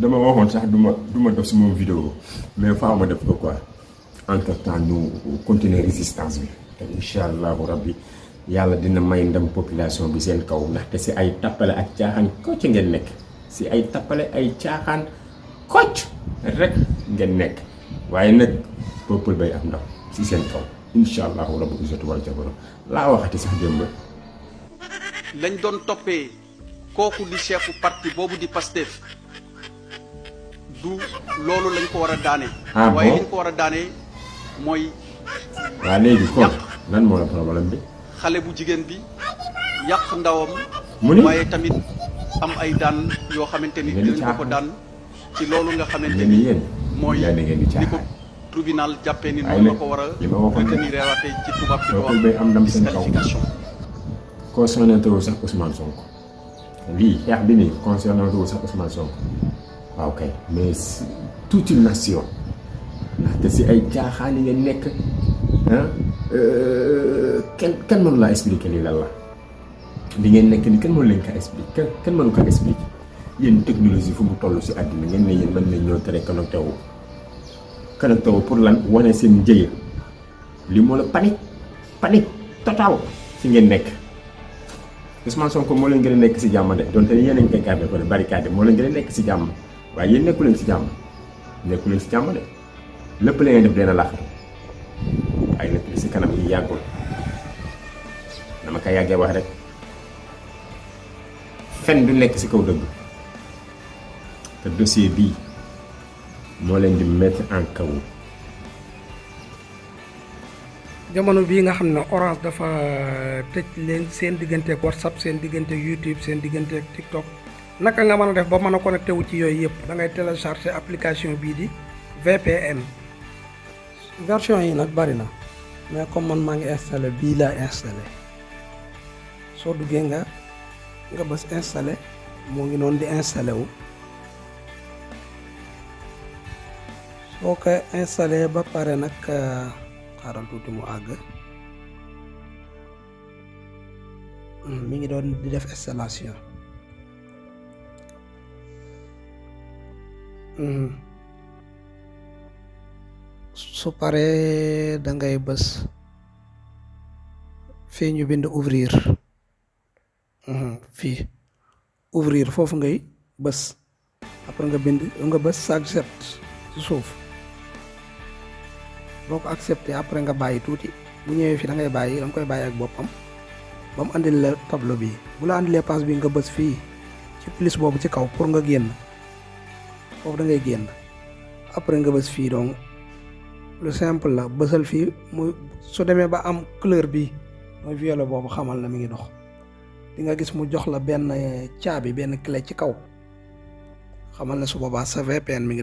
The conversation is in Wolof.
dama waxoon sax duma def sama vidéo mais faaw ma def ko quoi entre temps ñu continuer résistance bi te incha allahu rabbi yàlla dina may ndam population bi seen kaw ndaxte si ay tappale ak caaxaan kocc ngeen nekk si ay tappale ay caaxaan kocc rek ngeen nekk waaye nag peuple bay am ndam si seen kaw incha allahu rabbi usatu wal jabaro laa waxati sax démb lañ doon toppee kooku di chefu parti boobu di Pastef du loolu lañ ko war a daane. waaye liñ ko war a daane mooy. waa léegi kon lan moo la problème bi. xale bu jigéen bi yàq ndawam. mu ni waaye tamit am ay daan yoo xamante ni dinañ ko daan ci loolu nga xamante ni mooy ni ko tribunal jàppee ni noonu la ko war a retenir waate ci tubaab bi ko wax disqualification. concerné tawul sax Ousmane Sonko lii xeex bi nii concerné tawul sax Ousmane Sonko waaw kay mais toute une nation ndaxte si ay caaxaan yi ngeen nekk kenn mënu laa expliquer lii lan la li ngeen nekk ni kenn mënu leen ko expliquer kenn mënu ko expliquer yéen technologie fu mu toll si àddina ngeen ne yéen mën nañ ñoo tere connecté wu pour lan wane seen njëye li moo la panique total si ngeen nekk. Ousmane Sonko moo leen gën a nekk si jàmm de donte yéen a ngi koy garder ko de barricade moo leen gën a nekk si jàmm waaye yéen nekku leen si jàmm de lépp la ngeen def dina laaxatu ay nag si kanam yi yàggul dama koy yàggee wax rek fen du nekk si kaw dëgg te dossier bii moo leen di mettre en cause. jamono bii nga xam ne Orange dafa tëj leen seen diggante ak WhatsApp seen diggante ak YouTube seen diggante ak TikTok naka nga mën a def ba mën a connecté wu ci yooyu yëpp da ngay télécharger application bii di VPN. version yi nag bari na mais comme man maa ngi installé bii laa installé soo duggee nga bës installé moo ngi noonu di installé wu soo ko installé ba pare nag. xaaral tuuti mu àgg mi ngi doon di def installation su paree da ngay bës fii ñu bind ouvrir fii ouvrir foofu ngay bës après nga bës accept ci suuf boo ko accepté après nga bàyyi tuuti bu ñëwee fii da ngay bàyyi da nga koy bàyyi ak boppam ba mu andil la tableau bi bu la andilee passe bi nga bës fii ci plus boobu ci kaw pour nga génn foofu da ngay génn après nga bës fii donc lu simple la bësal fii mu su demee ba am couleur bi mooy violet boobu xamal na mi ngi dox di nga gis mu jox la benn caabi benn clé ci kaw xamal na su boobaa sa VPN mi ngi